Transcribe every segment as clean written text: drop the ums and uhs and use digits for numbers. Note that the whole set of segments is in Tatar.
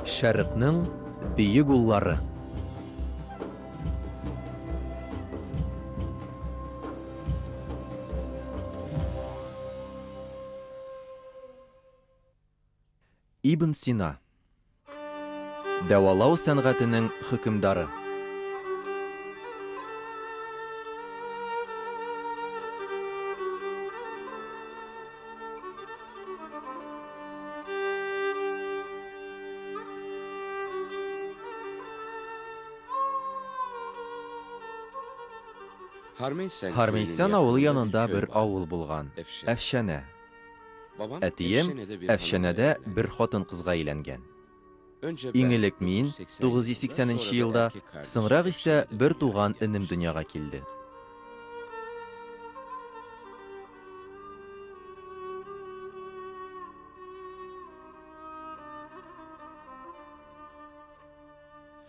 Шәрыкның бөек уллары. Ибн Сина. Дәвалау сәнгатенең хөкемдары. Хармейсән авылы янында бер авыл булган, Әфшәнә. Әтием Әфшәнәдә бер хатын-кызга өйләнгән. Иң элек мин, 980 нче елда, соңрак исә бер туган энем дөньяга килде.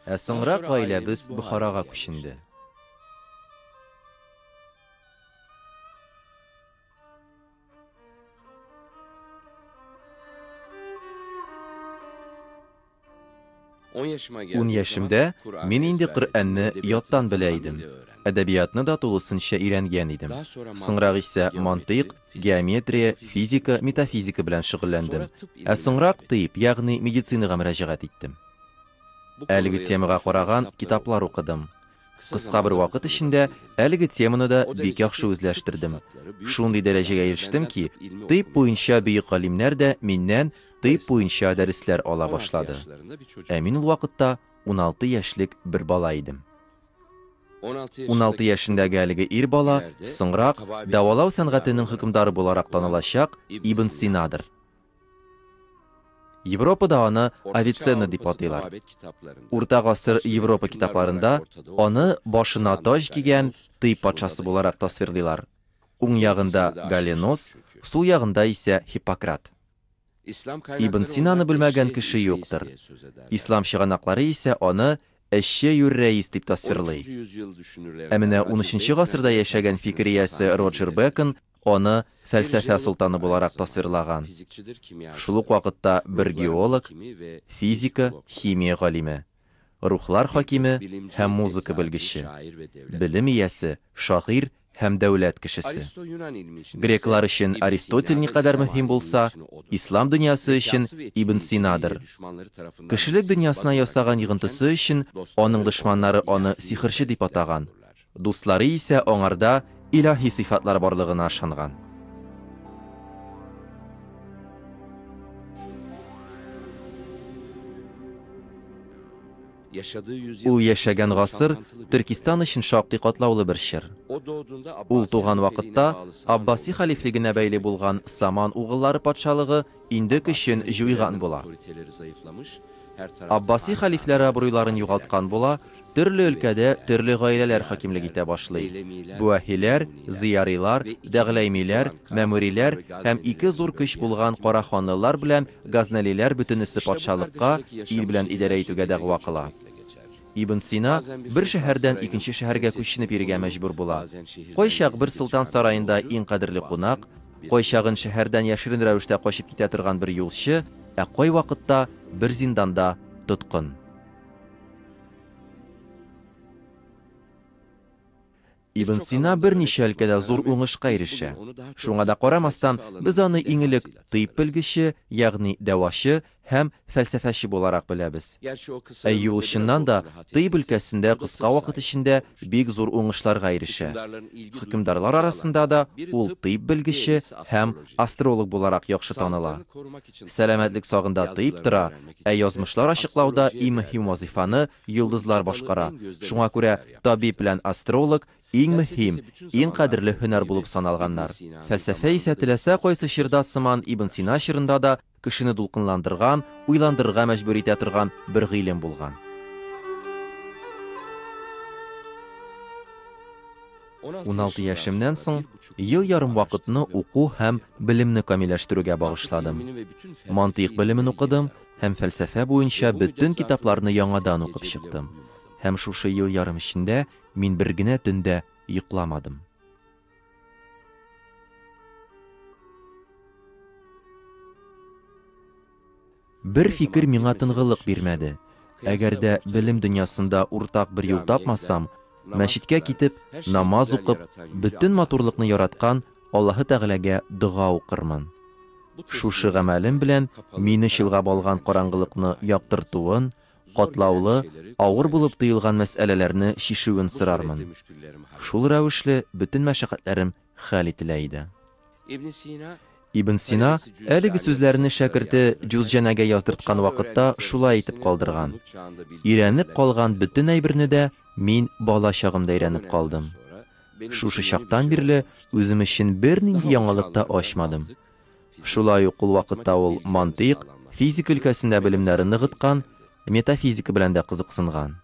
Ә соңрак гаиләбез Бохарага күченде. Ун яшемдә мин инде Коръәнне яттан белә идем, әдәбиятны да тулысынча өйрәнгән идем. Соңрак исә мантыйк, геометрия, физика, метафизика белән шөгыльләндем. Ә соңрак тыйб, ягъни медицинага мөрәҗәгать иттем. Әлеге темага караган китаплар укыдым. Кыска бер вакыт эчендә әлеге теманы да бик яхшы үзләштердем. Шундый дәрәҗәгә ирештем ки, тыйб буенча бөек галимнәр дә миннән тыйб буенча дәресләр ала башлады. Ә мин ул вакытта 16 яшьлек бер бала идем. 16 яшендәге әлеге ир бала соңрак дәвалау сәнгатенең хөкемдары буларак танылачак Ибн Синадыр. Европада аны Авиценна дип атыйлар. Урта гасыр Европа китапларында аны башына таҗ кигән тыйб патшасы буларак тасвирлыйлар. Уң ягында Галенос, сул ягында исә Һиппократ. Ибн Синаны белмәгән кеше юктыр. Ислам чыганаклары исә аны Эшче Юррәис дип тасвирлый. Ә менә унөченче гасырда яшәгән фикер иясе Роджер Бэкон аны фәлсәфә солтаны буларак тасвирлаган. Шул ук вакытта бер геолог, физика, химия галиме, рухлар хакиме һәм музыка белгече, белем иясе, шагыйрь һәм дәүләт кешесе. Греклар өчен Аристотель никадәр мөһим булса, ислам дөньясы өчен Ибн Синадыр. Кешелек дөньясына ясаган йогынтысы өчен аның дошманнары аны сихерче дип атаган, дуслары исә аңарда илаһи сыйфатлар барлыгына ышанган. Ул яшәгән гасыр Төркистан өчен шактый катлаулы бер чор. Ул туган вакытта Аббаси хәлифлегенә бәйле булган Саман угыллары патшалыгы инде көчен җуйган була. Аббаси хәлифләре абруйларын югалткан була, төрле өлкәдә төрле гаиләләр хакимлек итә башлый. Бүәһиләр, Зыярилар, Дәгъләймиләр, Мәмүриләр һәм ике зур көч булган Караханлылар белән Газнәлиләр бөтенесе патшалыкка, ил белән идарә итүгә дәгъва кыла. Ибн Сина бер шәһәрдән икенче шәһәргә күченеп йөрергә мәҗбүр була. Кайчак бер солтан сараенда иң кадерле кунак, кайчагын шәһәрдән яшерен рәвештә качып китә торган бер юлчы, ә кайвакытта бер зинданда тоткын. Ибн Сина берничә өлкәдә зур уңышка ирешә. Шуңа да карамастан, без аны иң элек тыйб белгече, ягъни дәвачы һәм фәлсәфәче буларак беләбез. Әйе, ул чыннан да тыйб өлкәсендә кыска вакыт эчендә бик зур уңышларга ирешә. Хөкемдарлар арасында да ул тыйб белгече һәм астролог буларак яхшы таныла. Сәламәтлек сагында тыйб тора, ә язмышлар ачыклауда иң мөһим вазыйфаны йолдызлар башкара. Шуңа күрә табиб белән астролог иң мөһим, иң кадерле һөнәр булып саналганнар. Фәлсәфә исә теләсә кайсы чорда сыман Ибн Сина чорында да кешене дулкынландырган, уйландырырга мәҗбүр итә торган бер гыйлем булган. 16 яшемнән соң ел ярым вакытны уку һәм белемне камилләштерүгә багышладым. Мантыйк белемен укыдым, һәм фәлсәфә буенча бөтен китапларны яңадан укып чыктым. Һәм шушы ел ярым эчендә мин бер генә төн дә йокламадым. Бер фикер миңа тынгылык бирмәде. Әгәр дә белем дөньясында уртак бер юл тапмасам, мәчеткә китеп, намаз укып, бөтен матурлыкны яраткан Аллаһы Тәгаләгә дога укырмын. Шушы гамәлем белән мине чолгап алган караңгылыкны яктыртуын, катлаулы, авыр булып тоелган мәсьәләләрне чишүен сорармын. Шул рәвешле бөтен мәшәкатьләрем хәл ителә иде. Ибн Сина әлеге сүзләрне шәкерте Җузҗанәгә яздырткан вакытта шулай итеп калдырган. Өйрәнеп калган бөтен әйберне дә мин бала чагымда өйрәнеп калдым. Шушы чактан бирле үзем өчен бернинди яңалык та ачмадым. Шулай ук ул вакытта ул мантыйк, физика өлкәсендә белемнәрен ныгыткан, метафизика белән дә кызыксынган.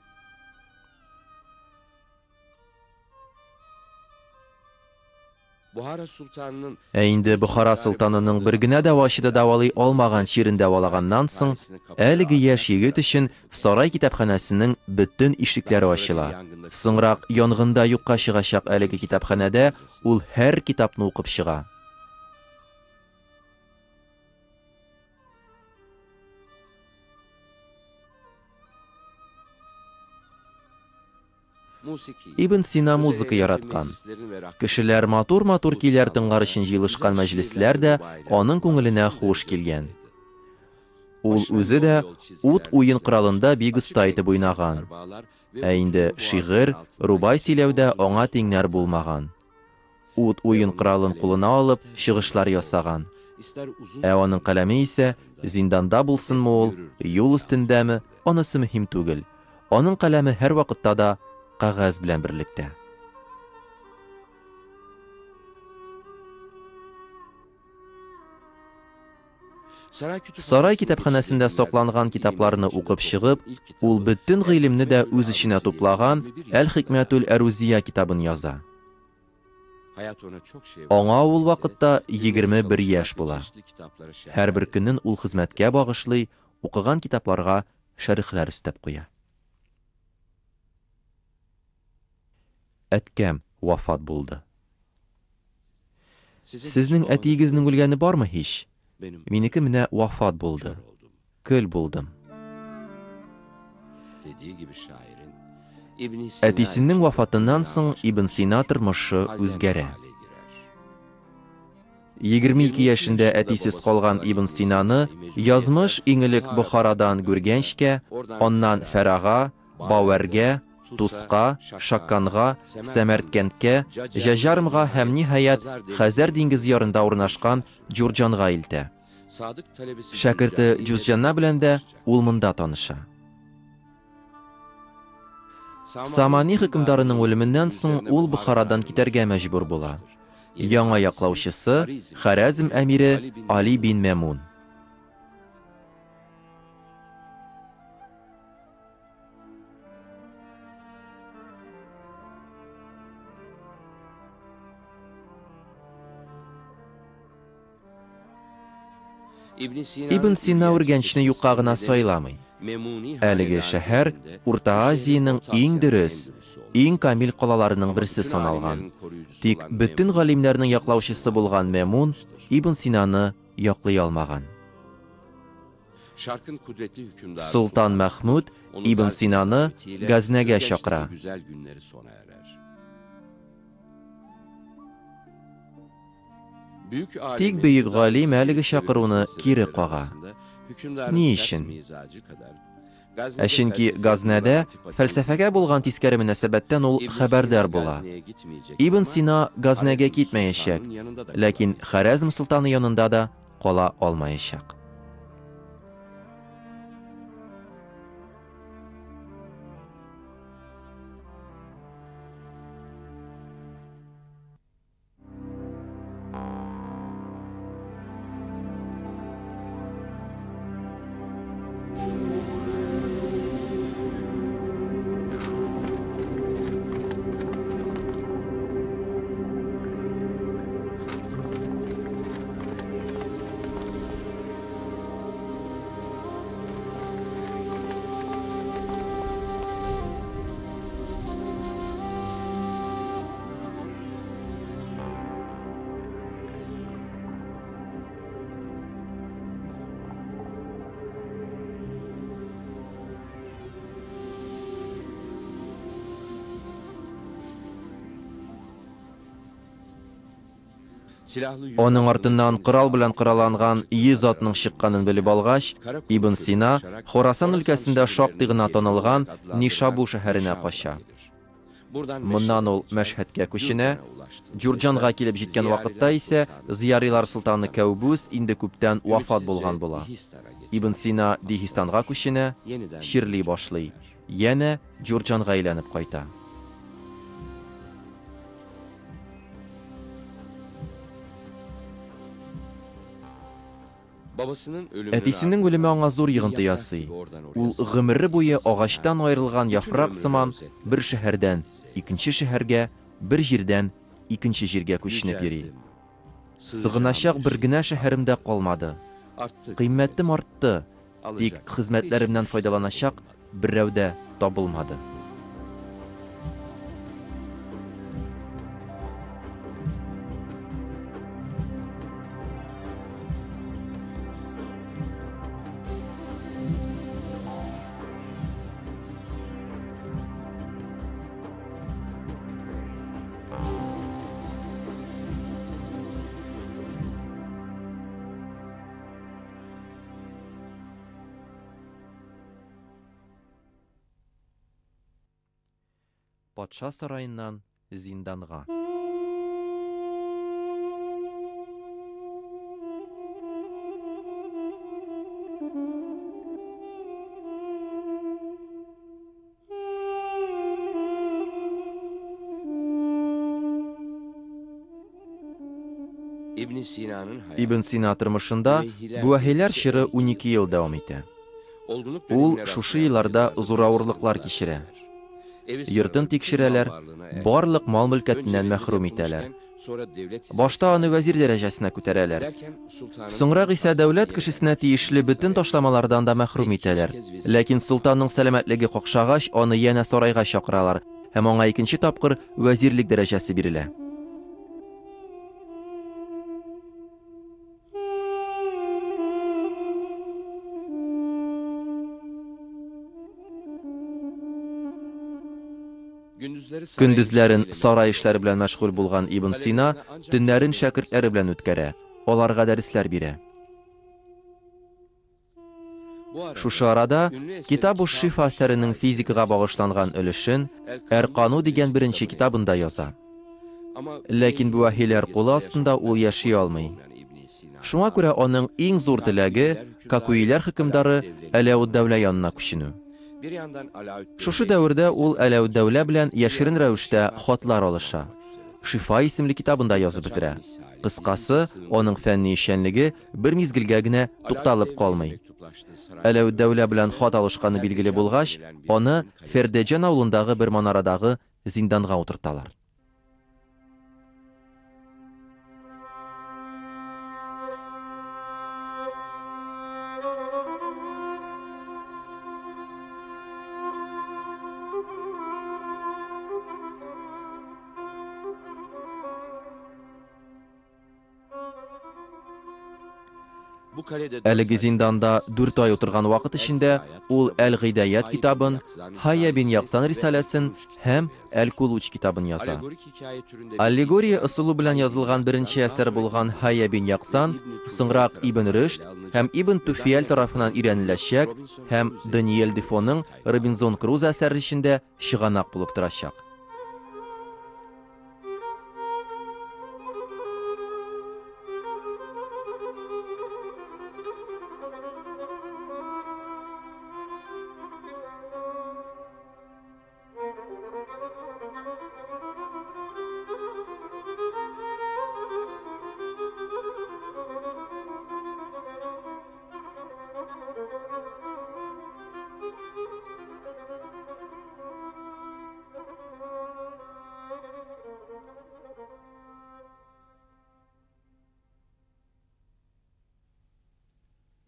Ә инде Бохара солтанының бер генә дәвачы да дәвалый алмаган чирен дәвалаганнан соң, әлеге яшь егет өчен сарай китапханәсенең бөтен ишекләре ачыла. Соңрак янгында юкка чыгачак әлеге китапханәдә ул һәр китапны укып чыга. Ибн Сина музыка яраткан. Кешеләр матур-матур көйләр тыңлар өчен җыелышкан мәҗлесләр дә аның күңеленә хуш килгән. Ул үзе дә ут уен коралында бик оста итеп уйнаган. Ә инде шигырь, рубай сөйләүдә аңа тиңнәр булмаган. Ут уен коралын кулына алып, чыгышлар ясаган. Ә аның каләме исә, зинданда булсынмы ул, юл өстендәме, анысы мөһим түгел. Аның каләме һәрвакытта да кәгазь белән берлектә. Сарай китапханәсендә сакланган китапларны укып чыгып, ул бөтен гыйлемне дә үз эченә туплаган Әл-Хикмәтүл-Әрүзия китабын яза. Аңа ул вакытта 21 яшь була. Һәрбер көнен ул хезмәткә багышлый, укыган китапларга шәрехләр өстәп куя. Әткәм вафат булды. Сезнең әтиегезнең үлгәне бармы һич? Минеке менә вафат булды. Көл булдым. Әтисенең вафатыннан соң Ибн Сина тормышы үзгәрә. 22 яшендә әтисез калган Ибн Синаны язмыш иң элек Бохарадан Гүргәнчкә, аннан Фәрага, Бавәргә, Туска, Шакканга, Сәмәрткәндкә, Җәҗармга һәм, ниһаять, Хәзәр диңгезе ярында урнашкан Җурҗанга илтә. Шәкерте Җузҗанна белән дә ул монда таныша. Самани хөкемдарының үлеменнән соң ул Бохарадан китәргә мәҗбүр була. Яңа яклаучысы, Харәзм әмире Али бин Мәмун. Ибн Сина Үргәнчне юкка гына сайламый. Әлеге шәһәр Урта Азиянең иң дөрес, иң камил калаларының берсе саналган. Тик бөтен галимнәрнең яклаучысы булган Мәмун Ибн Синаны яклый алмаган. Солтан Мәхмүд Ибн Синаны Газнәгә чакыра. Тик бөек галим әлеге чакыруны кире кага. Ни өчен? Ә чөнки Газнәдә фәлсәфәгә булган тискәре мөнәсәбәттән ул хәбәрдар була. Ибн Сина Газнәгә китмәячәк, ләкин Харәзм солтаны янында да кала алмаячак. Аның артыннан корал белән коралланган 100 атның чыкканын белеп алгач, Ибн Сина Хорасан өлкәсендә шактый гына танылган Нишабу шәһәренә кача. Моннан ул Мәшһәдкә күченә. Җурҗанга килеп җиткән вакытта исә Зыярилар солтаны Кәүбүс инде күптән вафат булган була. Ибн Сина Диһистанга күченә, чирли башлый, янә Җурҗанга әйләнеп кайта. Әтисенең үлеме аңа зур йогынты ясый. Ул гомере буе агачтан аерылган яфрак сыман бер шәһәрдән икенче шәһәргә, бер җирдән икенче җиргә күченеп йөри. Сыгыначак бер генә шәһәрем дә калмады. Кыйммәтем артты, тик хезмәтләремнән файдаланачак берәү дә табылмады. Патша сараеннан зинданга. Ибн Сина тормышында Бүәһиләр чоры 12 ел дәвам итә. Ул шушы елларда зур авырлыклар кичерә. Йортын тикшерәләр, барлык мал-мөлкәтеннән мәхрүм итәләр. Башта аны вәзир дәрәҗәсенә күтәрәләр. Соңрак исә дәүләт кешесенә тиешле бөтен ташламалардан да мәхрүм итәләр. Ләкин солтанның сәламәтлеге какшагач, аны янә сарайга чакыралар һәм аңа икенче тапкыр вәзирлек дәрәҗәсе бирелә. Көндезләрен сарай эшләре белән мәшгуль булган Ибн Сина төннәрен шәкертләре белән үткәрә, аларга дәресләр бирә. Шушы арада Китабуш-Шифа әсәренең физикага багышланган өлешен Әр-Кану дигән беренче китабында яза. Ләкин бүәһиләр кулы астында ул яши алмый. Шуңа күрә аның иң зур теләге Какуиләр хөкемдары Әләүд-Дәүлә янына күченү. Шушы дәвердә ул Әләүд-Дәүлә белән яшерен рәвештә хатлар алыша. Шифа исемле китабын да язып бетерә. Кыскасы, аның фәнни эшчәнлеге бер мизгелгә генә тукталып калмый. Әләүд-Дәүлә белән хат алышканы билгеле булгач, аны Фердеҗан авылындагы бер манарадагы зинданга утырталар. Әлеге зинданда дүрт ай утырган вакыт эчендә ул Әл-Гыйдаят китабын, Хайя бин Яксан рисаләсен һәм Әл-Кулуч китабын яза. Аллегория ысулы белән язылган беренче әсәр булган Хайя бин Яксан соңрак Ибн Рөшд һәм Ибн Туфияль тарафыннан өйрәнеләчәк һәм Даниэль Дефоның Робинзон Крузо әсәре эчендә чыганак булып торачак.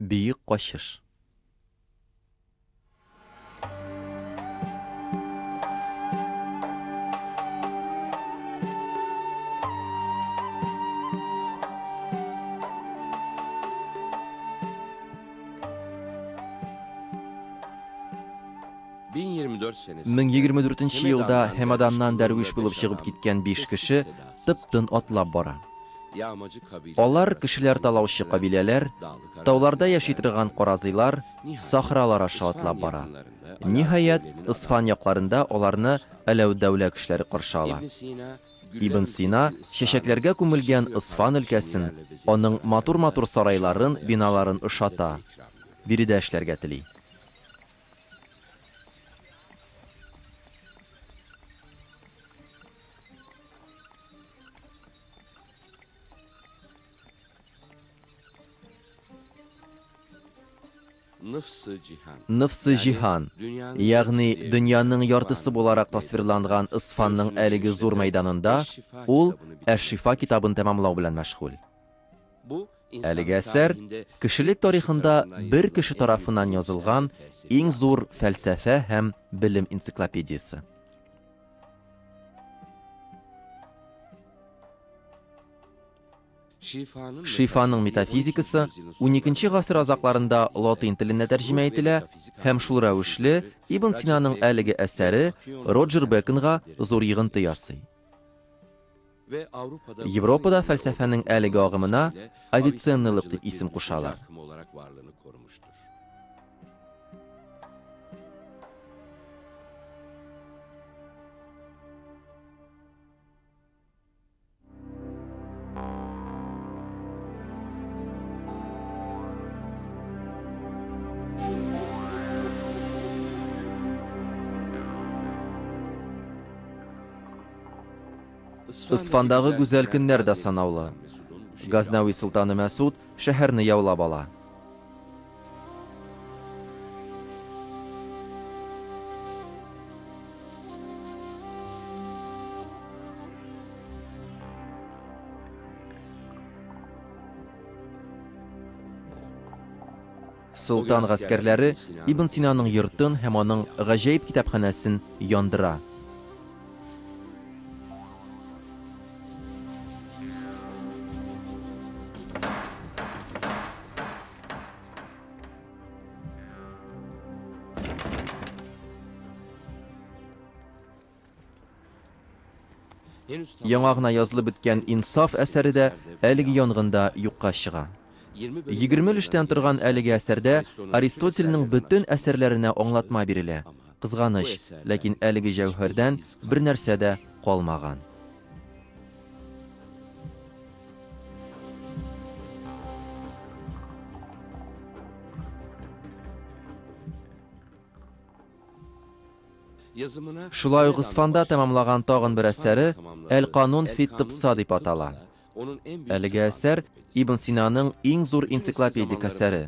Бөек качыш. 1024 нче елда Һәмәданнан дәрвиш булып чыгып киткән биш кеше тып-тын атлап бара. Алар кешеләр талаучы кабиләләр, тауларда яши торган каразыйлар, сахралар аша атлап бара. Ниһаять, Ысфан якларында аларны Әләүддәүлә кешеләре каршы ала. Ибн Сина чәчәкләргә күмелгән Ысфан өлкәсен, аның матур-матур сарайларын, биналарын ошата, биредә эшләргә тели. Ныфсы җиһан, ягъни дөньяның яртысы буларак тасвирланган Ысфанның әлеге зур мәйданында ул Әш-Шифа китабын тәмамлау белән мәшгуль. Әлеге әсәр кешелек тарихында бер кеше тарафыннан язылган иң зур фәлсәфә һәм белем энциклопедиясе. Шифаның метафизикасы уникенче гасыр азакларында латин теленә тәрҗемә ителә һәм шул рәвешле Ибн Синаның әлеге әсәре Роджер Бэконга зур йогынты ясый. Европада фәлсәфәнең әлеге агымына Авиценнылык дип исем кушалар. Ысфандагы гүзәл көннәр дә санаулы. Газнәви солтаны Мәсуд шәһәрне яулап ала. Солтан гаскәрләре Ибн Синаның йортын һәм аның гаҗәеп китапханәсен яндыра. Яңа гына язылып беткән Инсаф әсәре дә әлеге янгында юкка чыга. 20 өлештән торган әлеге әсәрдә Аристотельнең бөтен әсәрләренә аңлатма бирелә. Кызганыч, ләкин әлеге җәүһәрдән бернәрсә дә калмаган. Шулай ук Ысфанда тәмамлаган тагын бер әсәре Әл-Канун фи Тыбса дип атала. Әлеге әсәр Ибн Синаның иң зур энциклопедик әсәре.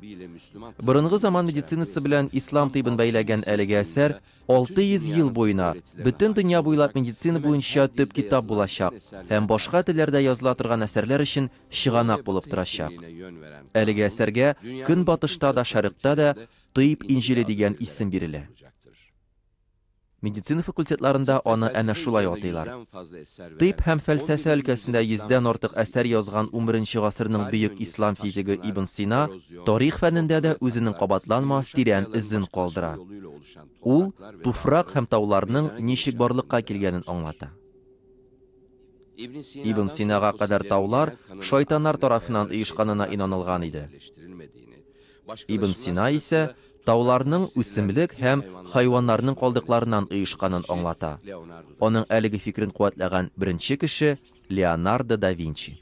Борынгы заман медицинасы белән ислам тыйбын бәйләгән әлеге әсәр 600 ел буена бөтен дөнья буйлап медицина буенча төп китап булачак һәм башка телләрдә языла торган әсәрләр өчен чыганак булып торачак. Әлеге әсәргә Көнбатышта да, Шәрыкта да Тыйб Инҗиле дигән исем бирелә. Медицина факультетларында аны әнә шулай атыйлар. Тыйб һәм фәлсәфә өлкәсендә йөздән артык әсәр язган унберенче гасырның бөек ислам физигы Ибн Сина тарих фәнендә дә үзенең кабатланмас тирән эзен калдыра. Ул туфрак һәм тауларның ничек барлыкка килгәнен аңлата. Ибн Синага кадәр таулар шайтаннар тарафыннан оешканына инанылган иде. Ибн Сина исә тауларның үсемлек һәм хайваннарның калдыкларыннан оешканын аңлата. Аның әлеге фикерен куәтләгән беренче кеше, Леонардо да Винчи.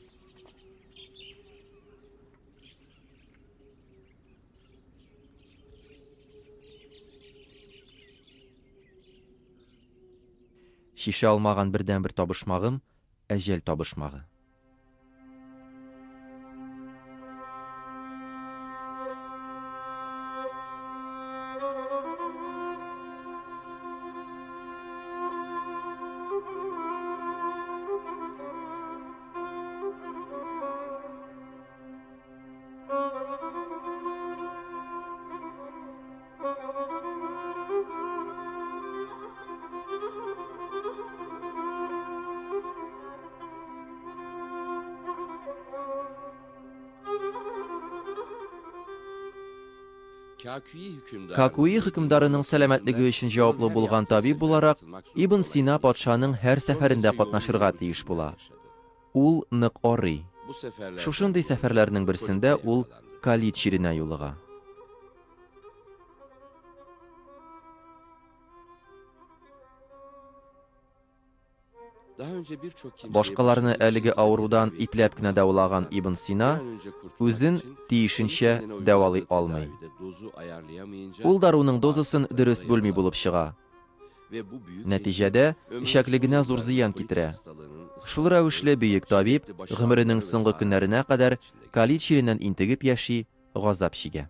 Чишә алмаган бердәнбер табышмагым, әҗәл табышмагы. Какуи хөкемдарының сәламәтлеге өчен җаваплы булган табиб буларак, Ибн Сина патшаның һәр сәфәрендә катнашырга тиеш була. Ул нык арый. Шушындый сәфәрләрнең берсендә ул колит чиренә юлыга. Башкаларны әлеге авырудан ипләп кенә дәвалаган Ибн Сина үзен тиешенчә дәвалый алмый. Ул даруның дозасын дөрес бүлми булып чыга. Нәтиҗәдә, эчәклегенә зур зыян китерә. Шул рәвешле бөек табиб гомеренең соңгы көннәренә кадәр колит чиреннән интегеп яши, газап чигә.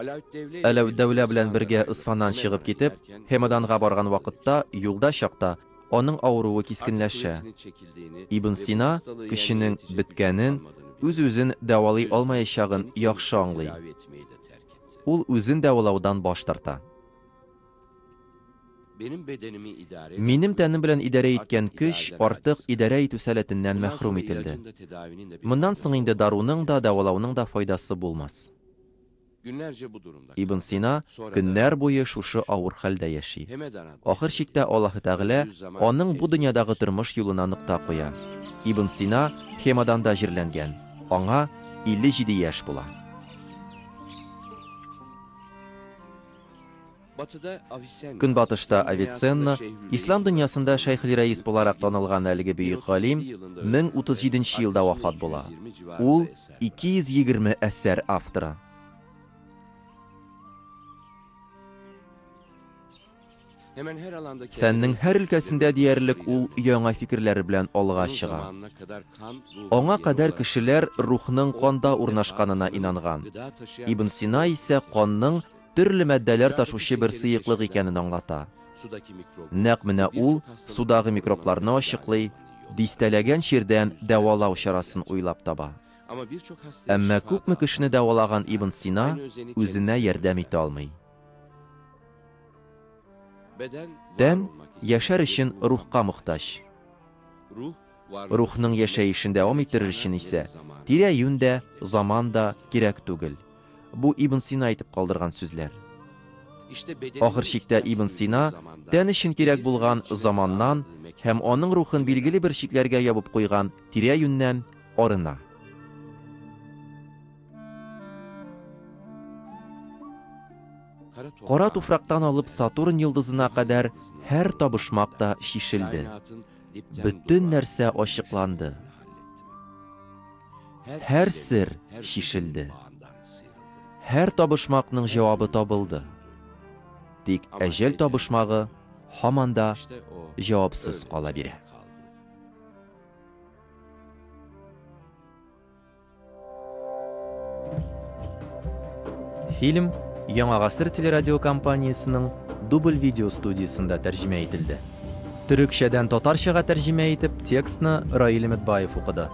Әләүддәүлә белән бергә Ысфаннан чыгып китеп, Һемаданга барган вакытта, юлда чакта, аның авыруы кискенләшә. Ибн Сина көченең беткәнен, үз-үзен дәвалый алмаячагын яхшы аңлый. Ул үзен дәвалаудан баш тарта. Минем тәнем белән идарә иткән көч артык идарә итү сәләтеннән мәхрүм ителде. Моннан соң инде даруның да, дәвалауның да файдасы булмас. Ибн Сина көннәр буе шушы авыр хәлдә яши. Ахыр чиктә Аллаһы Тәгалә аның бу дөньядагы тормыш юлына нокта куя. Ибн Сина Хемаданда җирләнгән, аңа 57 яшь була. Көнбатышта Авиценна, ислам дөньясында Шәйхелрәис буларак танылган әлеге бөек галим 1037 нче елда вафат була. Ул 220 әсәр авторы. Фәннең һәр өлкәсендә диярлек ул яңа фикерләре белән алга чыга. Аңа кадәр кешеләр рухның канда урнашканына инанган. Ибн Сина исә канның төрле матдәләр ташучы бер сыеклык икәнен аңлата. Нәкъ менә ул судагы микробларны ачыклый, дистәләгән чирдән дәвалау чарасын уйлап таба. Әмма күпме кешене дәвалаган Ибн Сина үзенә ярдәм итә алмый. Тән яшәр өчен рухка мохтаҗ. Рухның яшәешен дәвам иттерер өчен исә тирә-юнь дә, заман да кирәк түгел. Бу Ибн Сина әйтеп калдырган сүзләр. Ахыр чиктә Ибн Сина тән өчен кирәк булган заманнан һәм аның рухын билгеле бер чикләргә ябып куйган тирә-юньнән арына. Кара туфрактан алып Сатурн йолдызына кадәр һәр табышмак та чишелде. Бөтен нәрсә ачыкланды. Һәр сер чишелде. Һәр табышмакның җавабы табылды. Тик әҗәл табышмагы һаман да җавапсыз кала бирә. Фильм Яңа гасыр телерадиокомпаниясенең дубль видео студиясендә тәрҗемә ителде. Төрекчәдән татарчага тәрҗемә итеп, текстны Раил Өметбаев укыды.